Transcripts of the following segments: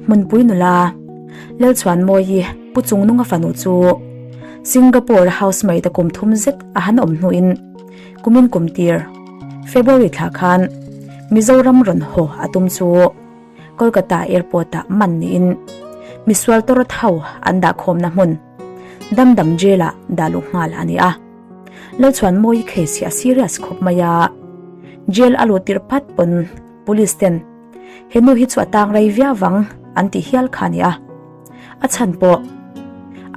Hmunpui nula Lalchhuanmawii Pu Chungnunga fanu chu Singapore housemaid a kum thum zet a han awm hnuin kumin kum tir February thla khan Mizoram rawn haw a tum chu Kolkata airport ah man niin misual tawrh ho an dahkhawmna hmun Dam Dam jail ah dah luh nghal a ni a. Lalchhuanmawii case hi a serious khawp mai a, jail a luh tirh phat pawn police ten He nu hi chu a tang rei viau vang an tih hial kha a ni a. A chhan pawh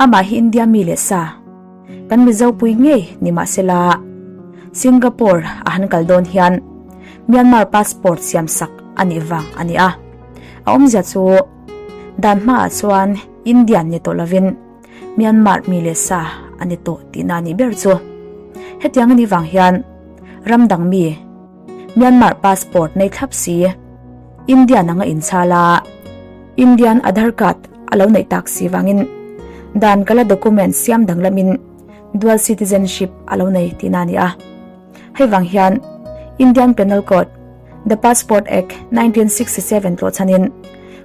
amah hi India mi leh sa kan Mizo pui ngei ni mah sela Singapore a han kal dawn hian Myanmar passport siam sak a nih vang a ni a. A awmzia chu dan hmaah chuan Indian ni tawh lovin Myanmar mi leh sa a ni tawh tihna a nih ber chu. Hetiang a nih vang hian ram dang mi Myanmar passport nei thlap si, Indian anga inchhal a, Indian Aadhaar card a lo neih tak si vangin dan kala document siam danglamin dual citizenship a lo nei tihna a ni a. Hei vang hian Indian Penal Code, The Passport Act, 1967 tlawh chhanin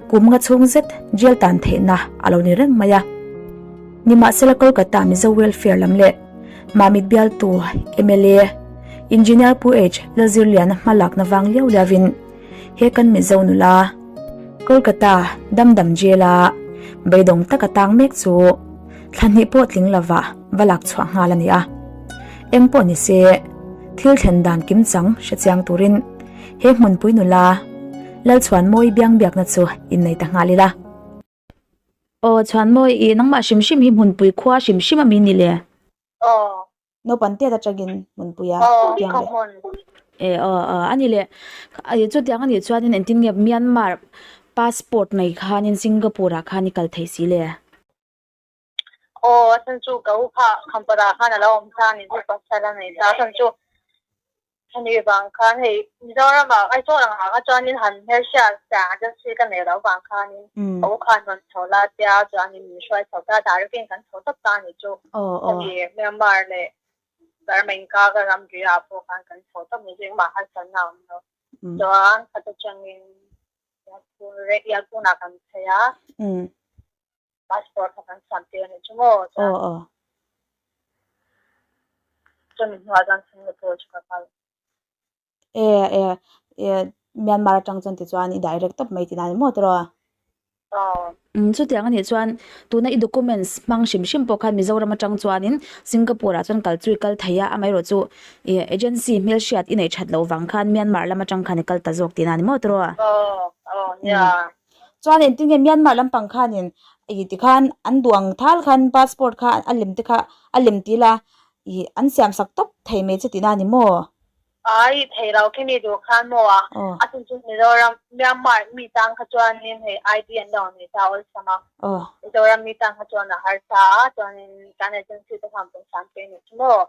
kum nga chhung zet jail tan theihna a lo ni reng mai a. Nimahsela Kolkata Mizo Welfare lam leh Mamit bialtu mla Engineer Pu H Lalzirliana hma lakna vang liau liauin he kan Mizo nula Kolkata Dam Dam Jail a beidawng taka tang mek chu thla hnih pawh tling lova va lak chhuah nghal a ni a. Eng pawh ni se thil thlen dan kim chang hre chiang turin he hmunpui nula Lalchhuanmawi biangbiakna chu innei ta nghal ila. Aw Chhuanmawi i nangmah hrim hrim hi hmunpui khua hrim hrim a mi ni le? Aw. Naupang tiat atangin hmunpui a piang le. E aw aw a ni le. Chutiang a nih chuanin engtin nge Myanmar passport nei khanin Singapore ah khan i kal thei si le? Aw a chhan chu ka u kha Khampara khan a lo awm ta a ni chu pasal a nei ta a chhan chu hemi vang khan hei Mizoram ah Aizawl ang ah kha chuanin han hmelhriat chang agency ka nei loh vang khanin ka u khan rawn chho la tia chuanin min hruai chho ta direct in kan chho tawp ta a ni chu hemi Myanmar leh Burma inkar ka ramri ah pawh khan kan chho tawp ni chu engmah harsatna a awm lo chuan khata tangin Yangon ah kan phei a. Passport kha kan siam tir a nih chu maw? Chuan Aw aw. Chumi hnuah chuan Singapore chu ka kal. E e e Myanmar atang chuan tichuan i direct tawp mai tihna a ni maw tiraw? Aw. Umm chutiang a nih chuan tuna i documents hmang hrim hrim pawh khan Mizoram atang chuanin Singapore ah chuan kal chu i kal thei a, amaherawh chu i agency hmelhriat i neih that loh vang khan Myanmar lam atang khan i kal ta zawk tihna a ni maw tiraw? Aw aw nia. Chuan engtin nge Myanmar lampang khanin ih tikhan an duh ang thal khan passport kha a lem te kha a lem tih ila ih an siam sak tawp thei mai che tihna a ni maw? Ai thei lo khi mi duh khan maw a a chhan chu Mizoram Myanmar mi tang kha chuanin hei ID an lo nei ta awlsam a Mizoram mi tang kha chuan a harsa a chuanin kan agency te khan pawisa an pe a nih chu maw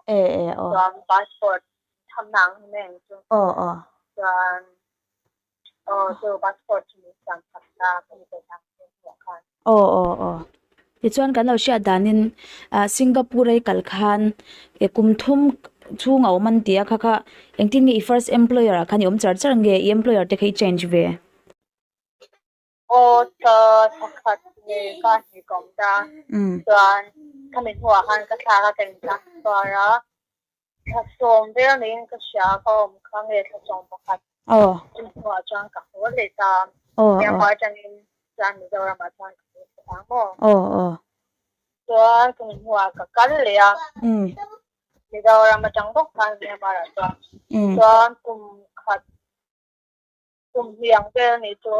chuan passport tham na ang hi mai ang chu chuan Aw chu passport chu min siam sak ta ka ni pawisa ang chu hmuh khan. Aw aw aw. Tichuan kan lo hriat danin ah Singapore a i kal khan e kum thum chhung a awm an ti a kha kha engtin nge i first employer ah khan i awm char char nge i employer te kha i change ve? Aw ta thakhat nge ka hnih ka awm ta chuan khami hnuah khan ka thlak a ka in transfer a Thla sawm vel niin ka hria ka awm kha nge thla 11 chumi hnuah chuan ka haw leh ta. Myanmar atangin chuan Mizoram ah chuan ka haw thei ta maw? Chuan chumi hnuah ka kal leh a, Mizoram atang bawk khan Myanmar ah chuan. Chuan kum khat kum hnih ang vel a nih chu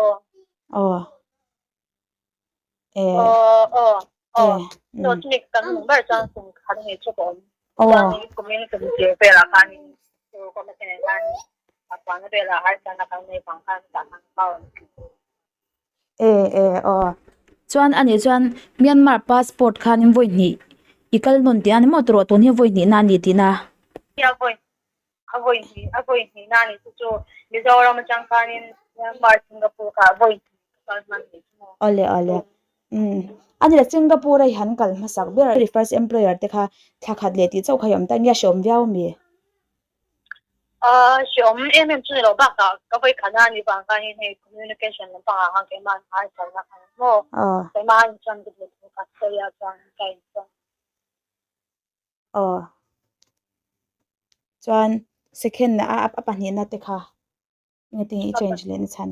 aw. Aw aw aw chaw chumi kan hmuh ber chuan kum khat a nih chu ka awm. Chuan kumin kum tir velah khanin chu ka hmasa nen khan a puanna velah harsatna kan nei vang khan tah khan ka awm. E e aw. Chuan a nih chuan Myanmar passport khanin vawi hnih i kal nawn tih a ni maw tawh tun hi vawi hnihna a ni tihna. Nia vawi A vawi hnih a vawi hnih na nih chu chu Mizoram atang khanin Myanmar Singapore kha vawi hnih ka kal hman nih chu maw. Awle awle umm a ni le Singapore a i han kal hmasak ber a first employer te kha thla khat leh tih chauh kha i awm ta nge a hreawm viau ami? Hreawm em em chu ni lo bakah ka vawi khat a ni vang khanin hei communication lampangah khan keimah an harsatna khan maw keimah a inchuan ka duh thu ka sawi a chuan ka inchuan. Aw chuan second a a pahnihna te kha engati nge i change leh na chhan?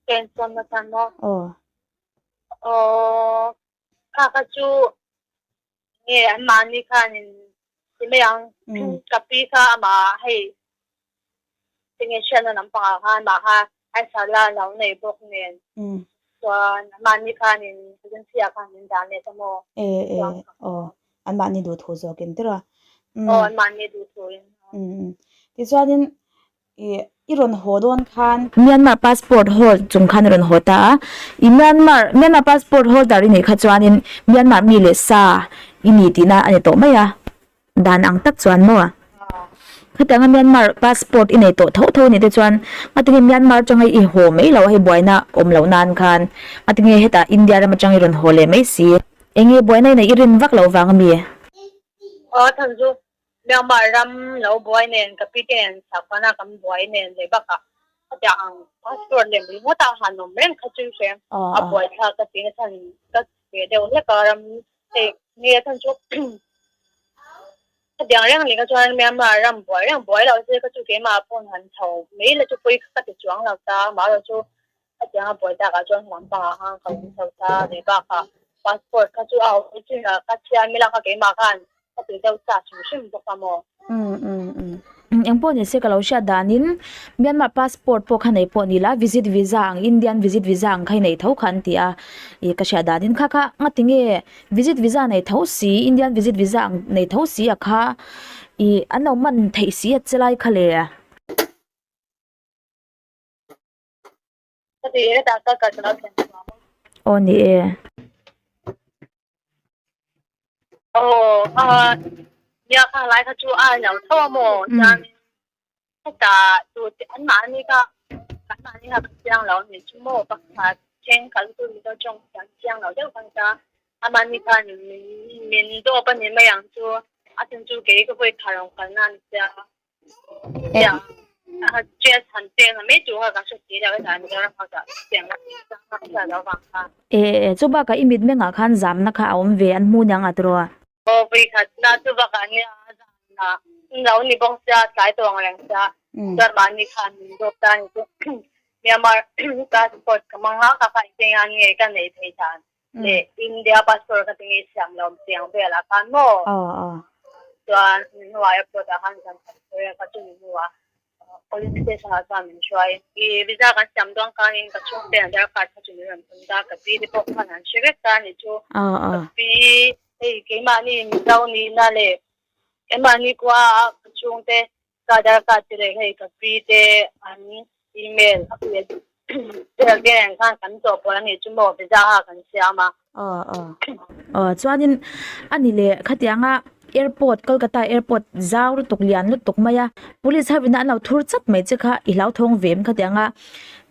Change chuan na chhan maw? Aw. Aw kha kha chu nge an mahni khanin ti mai ang ka pi kha amah hei tinge hriatna lampangah khan amah kha harsatna a lo nei bawk nen chuan mahni khanin agency ah khan min dah leh ta maw? E e aw an mahni duh thu zawkin tir a. Aw an mahni duh thu in. Tichuanin I i rawn haw dawn khan. Myanmar passport hold chung khan i rawn haw ta a. I Myanmar Myanmar passport holder i nih kha chuanin Myanmar mi leh sa i ni tihna a ni tawh mai a. Dan ang tak chuan maw? Khatianga Myanmar passport i nei tawh tho tho a nih te chuan ngatinge Myanmar atanga i haw mai lo a hei buaina awm loh nan khan ngatinge hetah India ram atanga i rawn haw leh mai si. Enge buaina i neih i rin vak loh vang a mi? Aw Thanzu, Myanmar ram lo buai nen ka pi te nen sakhuana kan buai nen leh bakah khatiang ang passport lem ringawt a han awm reng kha chu hre a buai thlak ka ti na chhan ka ve deuh hlek a ram hei nge a chhan chu khatiang reng leh kha chuan Myanmar ram buai reng buai lo se kha chu keimah pawh han chho mai la chu pawi ka ti chuang lo ta amaherawhchu chu khatiang a buai takah chuan lampangah khan ka awm chho ta leh bakah passport kha chu a original ka chhiar mila kha keimah khan ka ti deuh chak hrim hrim bawk a maw. Eng pawh ni se ka lo hriat danin Myanmar passport pawh kha nei pawh ni la visit visa ang Indian visit visa ang kha i nei tho kha an ti a ih ka hriat danin kha kha ngati nge visit visa nei tho si Indian visit visa ang nei tho si a kha ih an lo man theih si a che lai kha le. Aw ni e. Aw a nia kha lai kha chu a lo tho a maw chuan heta tu te an mahni kha an mahni kha ka chiang lo ni chu maw pakhat thenkhat chu mizo tawng an chiang lo deuh khan ta a mahni khan min min dawp a ni mai ang chu a chhan chu kei ka vawi thar ang kalna a ni sia. E chu bakah i mitmengah khan zamna kha a awm ve an hmu niang a tiraw a? India passport ka tinge siam lo chiang vel ah khan maw chuan min hnuai a plot ah khan kan sawi a ka chu min hnuah police station ah chuan min hruai i visa kan siam dawn khanin ka chhungte aadhar card kha chu min rawn phun ta ka pi te pawh khan an hre vek ta a ni chu ka pi hei keimahni mizo nihna leh keimahni khua a ka chhungte Ka aadhar card te leh hei ka pi te an email a vel te nen khan kan chawhpawlh a nih chu maw visa kha kan siam a. Aw aw. Aw chuanin a ni leh khatianga airport Kolkata airport zau lutuk lian lutuk mai a police ho in an lo thur chat mai che kha i hlauthawng ve em khatianga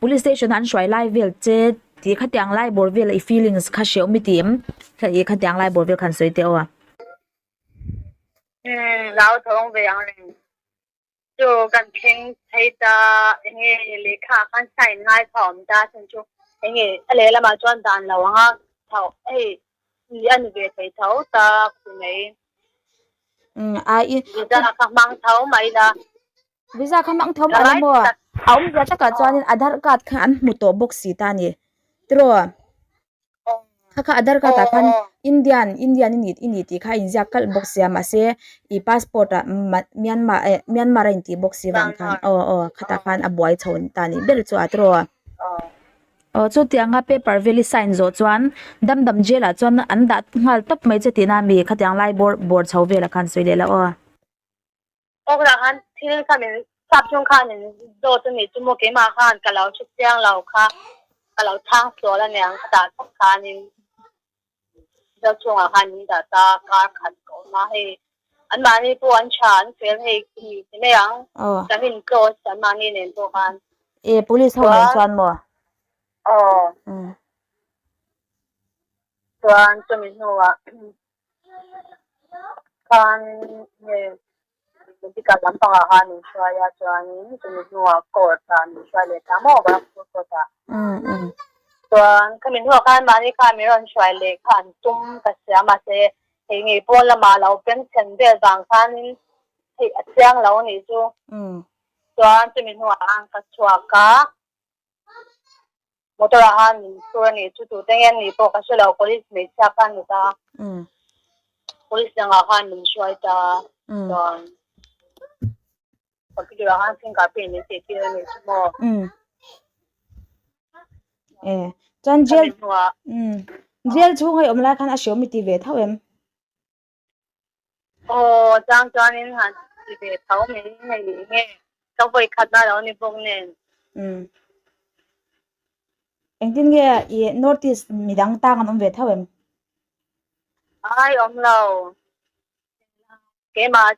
police station a an hruai lai vel che tih khatiang lai bawr vel i feelings kha hrehawm i ti em khatiang lai bawr vel khan sawi teh aw a. Umm lau thawng ve ang reng chu kan thleng phei ta enge lehkha ah khan sign ngai kha a awm ta chuan chu enge a lehlamah chuan dan lo anga tho hei a ni ve thei tho ta ka ti mai. Umm a i Visa kha hmang tho mai la. Visa kha hmang tho mai la maw? A awmzia takah chuanin Aadhaar card kha an hmu tawh bawk si ta a ni tiraw? Kha kha Aadhaar card ah khan Indian Indian i nih i nih tih kha a inziak kalh bawk sia mahse ih passport ah Myanmar eh Myanmar a intih bawk si vang khan aw aw khatah khan a buai chho ta a nih ber chu a tiraw? Aw chutianga paper vel i sign zawh chuan dam dam jail ah chuan an dah nghal tawp mai che tihna ami khatiang lai bawr bawr chho velah khan sawi leh loh aw. Kawklah khan thil kha min sap chung khan min zawt a nih chu maw keimah khan ka lo hre chiang lo kha ka lo chhang sual a niang khatah tak khanin Mizo chhungah khan min dah ta kar khat ka awm a hei anmahni pawh an tha an fel hei ka ni ti mai ang kan in close anmahni nen pawh khan. E police ho nen chuan maw? Aw. Chuan chumi hnuah khan nge. Medical lampangah khan min hruai a chuanin chumi hnuah court ah min hruai leh ta maw Gorakhpur court ah. Chuan khami hnuah khan mahni khan min rawn hruai leh kha an tum ka hria mahse hei ngei pawn lamah lo beng chhen vel vang khanin hei a chiang lo a nih chu. Chuan chumi hnuah khan ka chhuak a. Motor ah khan min phur a nih chu tute nge an nih pawh ka hre lo police hmeichhia kha an ni ta police dangah khan min hruai ta chuan computer ah khan finger print min tih tir a nih chu maw. E chuan jail jail chhung a i awm lai khan a hreawm i ti ve tho em? Aw chang chuanin han ti ve tho mai hei nge ka vawi khat na lo ni bawk nen. Umm. Engtin nge i North East midang tang an awm ve tho em? Ai awm lo. Keimah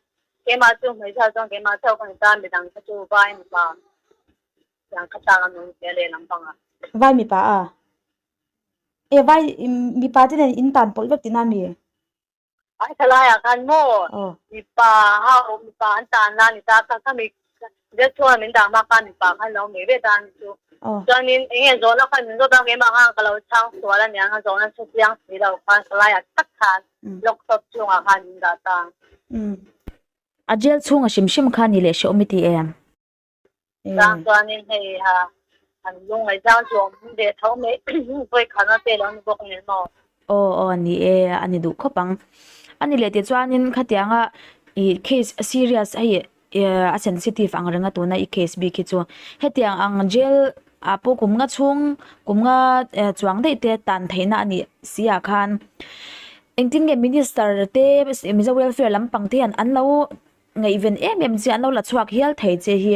keimah chu hmeichhia chuan keimah chauh ka ni ta midang kha chu vai mipa tiang kha tang an awm ve lehlam pangah. Vai mipa a? E vai mipa te nen in tan pawlh vek tihna mi? Ai thalai ah khan maw mipa ho mipa an tan la ni ta kha kha mi zet chuan min dah hma khan mipa khan lo nei ve ta ni chu. Chuanin eng nge zawhna khan min zawt a keimah khan ka lo chhang sual a niang a zawhna chu chiang si lo khan thalai ah tak khan lock stop chungah khan min dah ta. A jail chhunga hrim hrim kha ni leh hrehawm i ti em? Chang chuanin hei ha an lungngaih zang chu awm ve tho mai vawi khatna te lo ni bawk nen maw. Aw aw ni e a ni duh khawp ang. A ni leh tichuanin khatianga i case serious hei a sensitive ang renga tuna i case bik hi chu hetiang ang jail ah pawh kum nga chhung kum nga chuang daih te tan theihna a nih si ah khan engtin nge minister te Mizo welfare lampang te hian an lo Ngaihven em em che an lo la chhuak hial thei che hi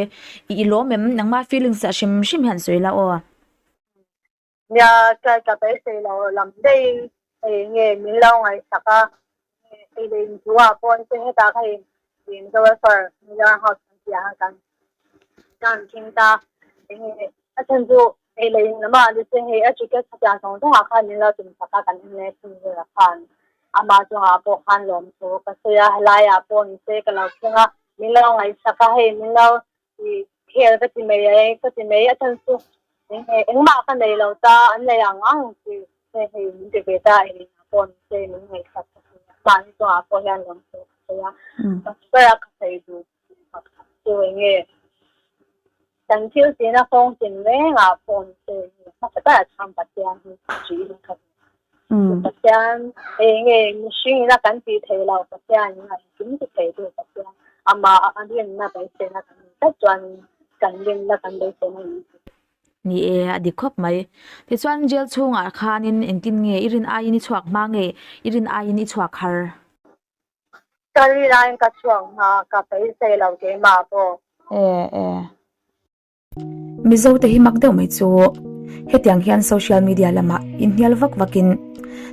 i i lawm em? Nangma feelings ah hrim hrim hian sawi la aw. Nia, try ka beisei lo lam deihin hei nge min lo ngaihsak a, hei leh in thu ah pawh ni se hetah kha in in Zoefer Mizoram House kan tih ah khan kan thleng ta, enge a chhan chu hei leh in lamah ni se hei a ticket chutiang zawng zawng ah khan min lo tumsak a kan mla chhunzir ah khan. Amah chungah pawh khan lawmthu ka sawi a, helaiah pawh ni se ka lo thleng a, min lo ngaihsak a, hei min lo ti khel ka ti mai e, ka ti mai a chhan chu engmah ka nei lo ta, an nei ang ang ti se hei min ti ve ta, engah pawh ni se min ngaihsak ka ti a, mahni chungah pawh hian lawmthu ka sawi a, ka ber a ka sawi duh pakhat chu enge kan thil tina kawng tin rengah pawh ni se hmasa berah chuan Pathian hi ṭih in ka duh. Pathian enge mihring ina kan tih theih loh Pathian in a engkim ti thei tu Pathian amah a rinna beiseina kan nei tlat chuan kan rinna kan beiseina in Ni e, a dik khawp mai. Tichuan jail chhungah khanin engtin nge i rin aiin i chhuak hma nge i rin aiin i chhuak har? Ka rin aiin ka chhuak hma, ka beisei lo keimah pawh. E e. Mizo te hi mak deuh mai chu hetiang hian social media lamah inhnial vak vakin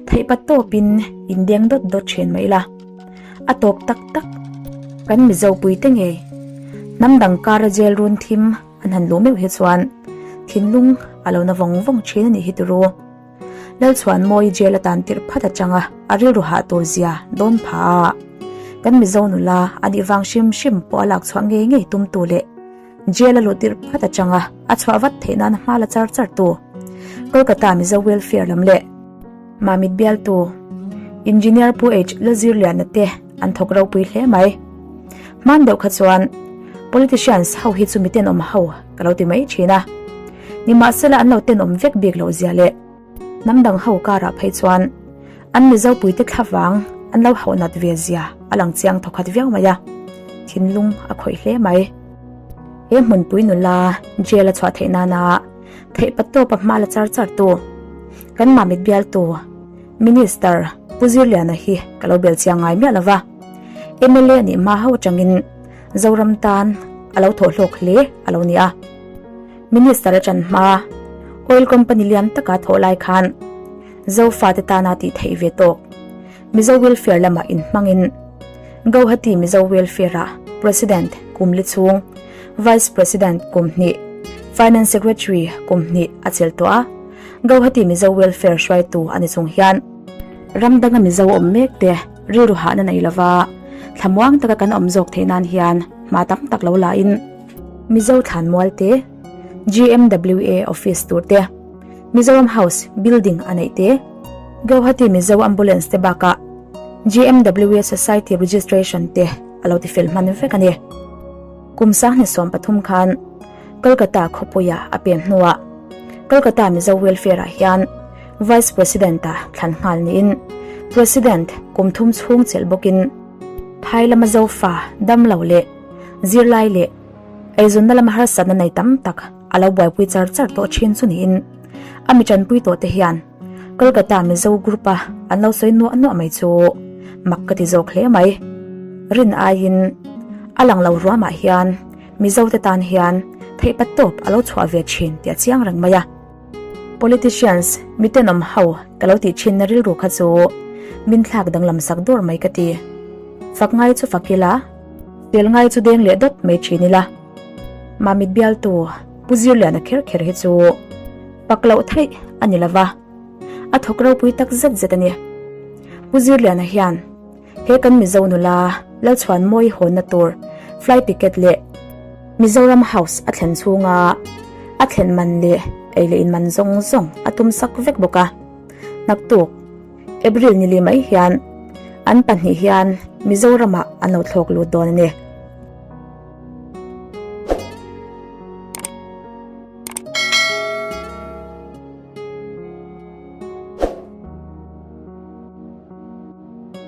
theihpat tawpin indeng dawt dawt thin mai ila. A tawp tak tak. Kan Mizo puite ngei hnam dang kara jail run thim an han luh meuh hi chuan thinlung a lo na vawng vawng thin a nih hi turu. Lalchhuanmawi jail atan tirh phat atanga a rilru hah tur zia dawn pha a, kan Mizo nula a nih vang hrim hrim pawh a lak chhuah ngei ngei tum tu leh jail a luh tirh phat atanga a chhuah vat theih nan hma la char char tu Kolkata Mizo Welfare lam leh Mamit bialtu Engineer Pu H Lalzirliana te an thawk ropui hle mai. Hman deuh kha chuan politicians ho hi chu mi tenawm ho ka lo ti mai thin a. Nimahsela an lo tenawm vek bik loh zia leh hnam dang ho karah phei chuan an Mizo puite thlavang an lo hauh nat ve zia a lang chiang thawkhat viau mai a, thinlung a khawih hle mai. He hmunpui nula jail a chhuah theih nana theihpa tawpa hma la char char tu kan Mamit bialtu Minister Pu Zirliana hi ka lo bel chiang ngai miah lova, mla nih hma ho atangin Zoram tan a lo thawh hlawk hle a lo ni a. Minister a chan hma oil company lian taka thawh lai khan Zofa te tana tih theih ve tawk Mizo Welfare lamah inhmangin Gauhati Mizo Welfare ah President kum li chhung, Vice President kum hnih, Finance Secretary kum hnih a chelh tawh a. Gauhati Mizo Welfare hruaitu a ni chung hian ram danga Mizo awm mek te rilru hahna nei lova. Thlamuang taka kan awm zawk theih nan hian hma tam tak lo la in Mizo thlanmual te, GMWA office tur te, Mizoram House building a neih te, Guwahati Mizo Ambulance te bakah GMWA Society registration te a lo tifel hman vek a ni. Kum 2013 khan Kolkata khawpuia a pem hnuah Kolkata Mizo Welfare ah hian Vice President ah thlan nghal niin President kum thum chhung chelh bawkin phai lama Zofa dam lo leh zirlai leh eizawnna lama harsatna nei tam tak a lo buaipui char char tawh thin chu niin a mi tanpui tawh te hian Kolkata Mizo group a an lo sawi nuah nuah mai chu mak ka ti zawk hle mai. Rin aiin a lang lo ruamah hian Mizo te tan hian theihpat tawp a lo chhuah ve thin tih a chiang reng mai a. Politicians mi tenawm ho ka lo tih thinna rilru kha chu min thlak danglam sak dawr mai ka ti. Fak ngai chu fak ila, tel ngai chu deng leh dawt mai thin ila. Mamit bialtu Pu Zirliana kher kher hi chu pak loh theih a ni lova, a thawk ropui tak zet zet a ni. Pu Zirliana hian he kan Mizo nula Lalchhuanmawi hawnna tur flight ticket leh Mizoram House a thlen chhunga a thlen man leh ei leh in man zawng zawng a tum sak vek bawk a. Naktuk April ni li mai hian an pahnih hian Mizoramah an lo thlawk lut dawn a ni.